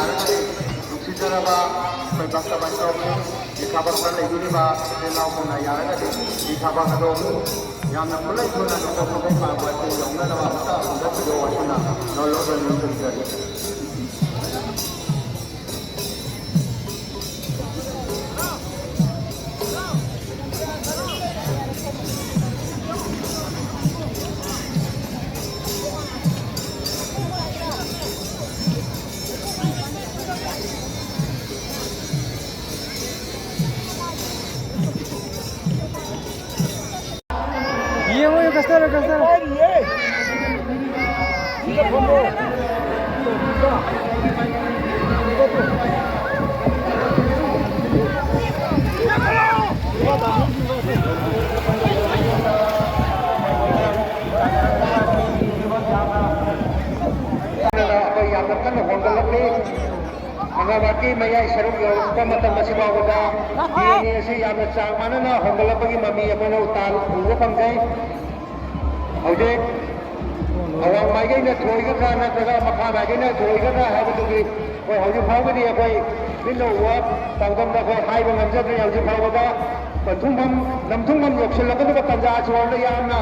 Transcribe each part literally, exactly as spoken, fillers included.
ꯅꯨꯡꯁꯤꯖꯔꯕ ꯑꯩꯈꯣꯏ ꯚꯛꯇ ꯕꯟꯗꯣꯞꯁꯤꯡ, ꯗꯤꯈꯥꯕꯛꯇ ꯂꯩꯕꯤꯔꯤꯕ ꯏꯆꯤꯜ ꯏꯅꯥꯎꯁꯤꯡꯅ ꯌꯥꯔꯒꯗꯤ ꯗꯤꯈꯥꯕꯛ ꯑꯗꯨ ꯌꯥꯝꯅ ꯈꯨꯠꯂꯩ ꯊꯨꯅ ꯅꯨꯡꯀꯣꯛ ꯃꯈꯩ ꯄꯥꯟꯕ ꯑꯁꯤ ꯌꯧꯅꯅꯕ ꯑꯃꯇ ꯍꯣꯠꯅꯕꯤꯌꯨ ꯍꯥꯏꯗꯨꯅ ꯅꯣꯂꯣꯛꯅ ꯅꯤꯡꯁꯤꯡꯖꯔꯤ꯫ ꯌꯦꯡꯉꯣ, ꯌꯦꯡꯉꯣ, ꯀꯁꯇꯃꯔ, ꯀꯁꯇꯃꯔ꯫ ꯄꯥꯏꯔꯤꯌꯦ꯫ ꯁꯤꯗ ꯐꯝꯃꯣ꯫ ꯑꯩꯈꯣꯏ ꯌꯥꯝꯅ ꯀꯟꯅ ꯍꯣꯡꯒꯠꯂꯛꯂꯤ꯫ ꯃꯉꯥꯕꯥꯛꯀꯤ ꯃꯌꯥꯏ ꯁꯔꯨꯛ ꯌꯧꯔꯛꯄ ꯃꯇꯝ ꯑꯁꯤ ꯐꯥꯎꯕꯗ ꯗꯤ ꯑꯦꯟ ꯑꯦ ꯑꯁꯤ ꯌꯥꯝꯅ ꯆꯥꯡ ꯃꯥꯟꯅꯅ ꯍꯣꯡꯒꯠꯂꯛꯄꯒꯤ ꯃꯃꯤ ꯑꯩꯈꯣꯏꯅ ꯎꯕ ꯐꯪꯖꯩ꯫ ꯍꯧꯖꯤꯛ ꯑꯋꯥꯡ ꯃꯥꯏꯀꯩꯅ ꯊꯣꯏꯒꯗ꯭ꯔꯥ ꯅꯠꯇ꯭ꯔꯒ ꯃꯈꯥ ꯃꯥꯏꯀꯩꯅ ꯊꯣꯏꯒꯗ꯭ꯔꯥ ꯍꯥꯏꯕꯗꯨꯗꯤ ꯑꯩꯈꯣꯏ ꯍꯧꯖꯤꯛ ꯐꯥꯎꯕꯗꯤ ꯑꯩꯈꯣꯏ ꯃꯤꯠꯅ ꯎꯕ ꯄꯥꯡꯒꯜꯗ ꯑꯩꯈꯣꯏ ꯍꯥꯏꯕ ꯉꯝꯖꯗ꯭ꯔꯤ꯫ ꯍꯧꯖꯤꯛ ꯐꯥꯎꯕꯗ ꯄꯟꯊꯨꯡꯐꯝ, ꯅꯝꯊꯨꯡꯐꯝ ꯌꯧꯁꯤꯜꯂꯛꯀꯗꯕ ꯇꯥꯟꯖꯥ ꯑꯁꯤ ꯐꯥꯎꯕꯗ ꯌꯥꯝꯅ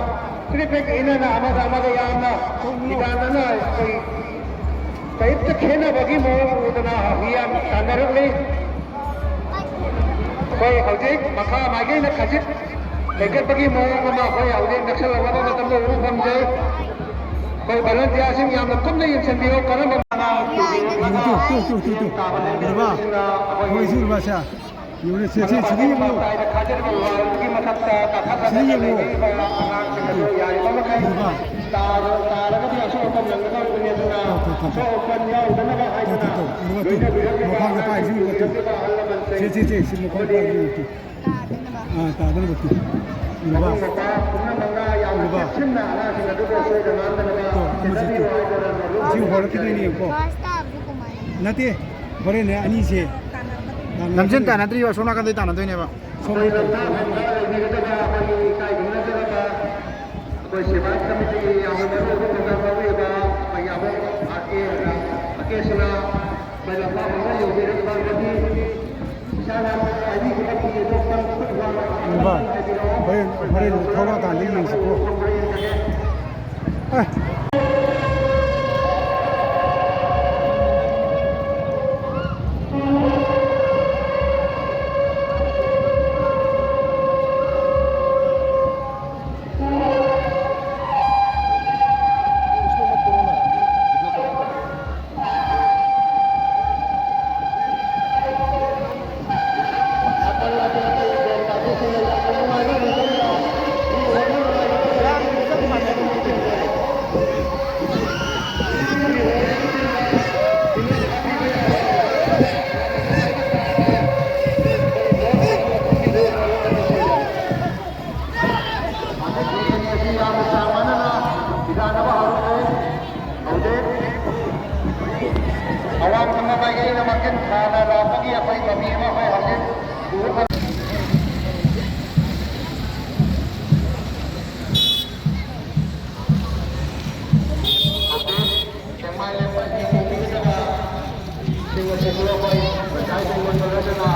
ꯀ꯭ꯔꯤꯛ ꯀ꯭ꯔꯤꯛ ꯏꯟꯅꯅ ꯑꯃꯒ ꯑꯃꯒ ꯌꯥꯝꯅ ꯃꯤꯗꯥꯟꯅꯅ ꯑꯩꯈꯣꯏ ꯀꯔꯤꯝꯇ ꯈꯦꯠꯅꯕꯒꯤ ꯃꯑꯣꯡ ꯎꯗꯅ ꯃꯤ ꯌꯥꯝ ꯇꯥꯟꯅꯔꯛꯂꯤ꯫ ꯑꯩꯈꯣꯏ ꯍꯧꯖꯤꯛ ꯃꯈꯥ ꯃꯥꯏꯀꯩꯅ ꯈꯖꯤꯛ ꯍꯦꯟꯒꯠꯄꯒꯤ ꯃꯑꯣꯡ ꯑꯃ ꯑꯩꯈꯣꯏ ꯍꯧꯖꯤꯛ ꯅꯛꯁꯜꯂꯛꯂꯕ ꯃꯇꯝꯗ ꯎꯕ ꯐꯪꯖꯩ꯫ ꯑꯩꯈꯣꯏ ꯚꯣꯂꯟꯇꯤꯌꯥꯔꯁꯤꯡ ꯌꯥꯝꯅ ꯀꯨꯞꯅ ꯌꯦꯡꯁꯤꯟꯕꯤꯌꯨ꯫ ꯀꯔꯝꯕ ꯇꯨ, ꯇꯨ, ꯇꯨ, ꯇꯨ, ꯇꯨ꯫ ꯎꯔꯕ? ꯍꯣꯏ, ꯁꯤ ꯎꯔꯕ, ꯁꯦ? ꯌꯦꯡꯉꯨꯅꯦ, ꯁꯦ, ꯁꯦ, ꯁꯤꯗ ꯌꯦꯡꯉꯨ꯫ ꯁꯤꯗ ꯌꯦꯡꯉꯨ꯫ ꯎꯔꯕ? ꯇꯣ, ꯇꯣ, ꯇꯣ, ꯇꯣ꯫ ꯎꯔꯕ? ꯇꯣ, ꯇꯣ, ꯇꯣ꯫ ꯎꯔꯕ, ꯇꯣ? ꯃꯈ꯭ꯋꯥꯡꯗ ꯄꯥꯏꯔꯤꯁꯤ ꯎꯔꯕ, ꯇꯣ? ꯁꯦ, ꯁꯦ, ꯁꯦ, ꯁꯤ ꯃꯈ꯭ꯋꯥꯡꯗ ꯄꯥꯏꯔꯤꯁꯤ ꯎꯔꯕ, ꯇꯣ? ꯑꯥ, ꯇꯥꯗꯅꯕ ꯇꯨ꯫ ꯎꯔꯕ? ꯎꯔꯕ? ꯇꯣ, ꯑꯃꯁꯤ ꯇꯨ꯫ ꯑꯁꯤ ꯍꯣꯔꯛꯈꯤꯗꯣꯏꯅꯦ, ꯌꯦꯡꯉꯨꯀꯣ꯫ ꯅꯠꯇꯦ, ꯍꯣꯔꯦꯟꯅꯦ, ꯑꯅꯤꯁꯦ ꯅꯝꯁꯤꯟ ꯇꯥꯟꯅꯗ꯭ꯔꯤꯕ, ꯑꯁꯣꯝ ꯅꯥꯀꯟꯗꯩ ꯇꯥꯟꯅꯗꯣꯏꯅꯦꯕ꯫ ꯁꯣꯝꯗ ꯇꯧ꯫ ꯑꯩꯈꯣꯏ ꯁꯦꯕꯥ ꯀꯃꯤꯇꯤꯒꯤ ꯌꯥꯝꯅ ꯃꯔꯨ ꯑꯣꯏꯕ ꯊꯧꯗꯥꯡ ꯂꯧꯔꯤꯕ ꯑꯩꯈꯣꯏꯒꯤ ꯑꯍꯨꯝ ꯑꯥꯔ ꯀꯦ ꯑꯥꯔ ꯀꯦꯁꯤꯅ ꯏꯕꯥ, ꯍꯣꯔꯦꯟ, ꯍꯣꯔꯦꯟ ꯊꯣꯛꯂꯛꯑꯀꯥꯟꯗ ꯌꯦꯡꯁꯤꯀꯣ꯫ ꯑꯦ꯫ ꯍꯧꯖꯤꯛ ꯌꯥꯝꯅ ꯆꯥꯡ ꯃꯥꯟꯅꯅ ꯁꯤꯗꯥꯅꯕ ꯍꯧꯔꯛꯂꯦ꯫ ꯍꯧꯖꯤꯛ ꯑꯋꯥꯡ ꯊꯪꯕ ꯃꯥꯏꯀꯩꯅ ꯃꯈꯦꯟ ꯊꯥꯅ ꯂꯥꯛꯄꯒꯤ ꯑꯩꯈꯣꯏ ꯃꯃꯤ ꯑꯃ ꯑꯩꯈꯣꯏ ꯍꯧꯖꯤꯛ ꯎꯕ ꯐꯪ-, ꯍꯧꯖꯤꯛ ꯁꯦꯛꯃꯥꯏ ꯂꯦꯝꯄꯠꯀꯤ ꯀꯣꯄꯤꯗꯒ ꯁꯤꯡ ꯑꯁꯤꯁꯨ ꯑꯩꯈꯣꯏ ꯉꯁꯥꯏ ꯇꯣꯡꯕ ꯆꯠꯂꯗꯅ